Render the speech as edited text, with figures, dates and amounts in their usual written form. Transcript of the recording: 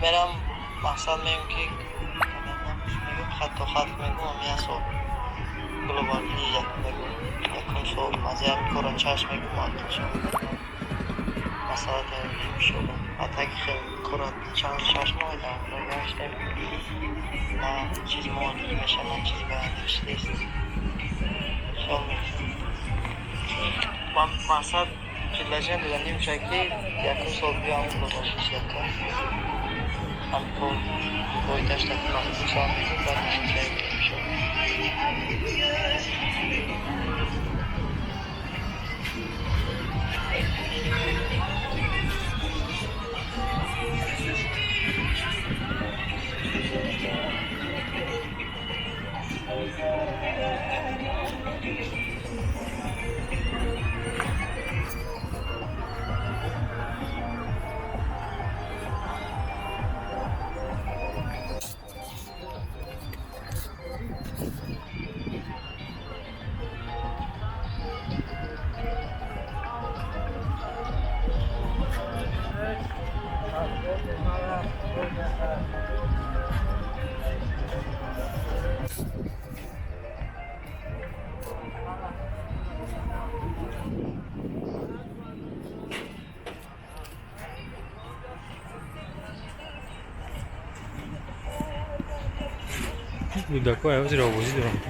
Мерам, мақсад мегӯм, ки мегӯм, хатто хат мегӯм, як сол Глобал Плюс як мегӯм, якум сол мазеи ҳамин кора чашм мегӯм, ақлшон масъала иншолло. А таки хел кора чанд 6 моҳ дар гаштем, на чиз муолиҷ меша, на чиз баяндиш нест. Хиёл мекунам, ман мақсад предложение додам немешавад, ки якум сол биём Глобал Плюс якум ҳамкор фоидааш таки маҳдуд шавам, мегӯм, баъд натиҷа иншолло. Кӯдакҳо ҳозир овозӣ доранд.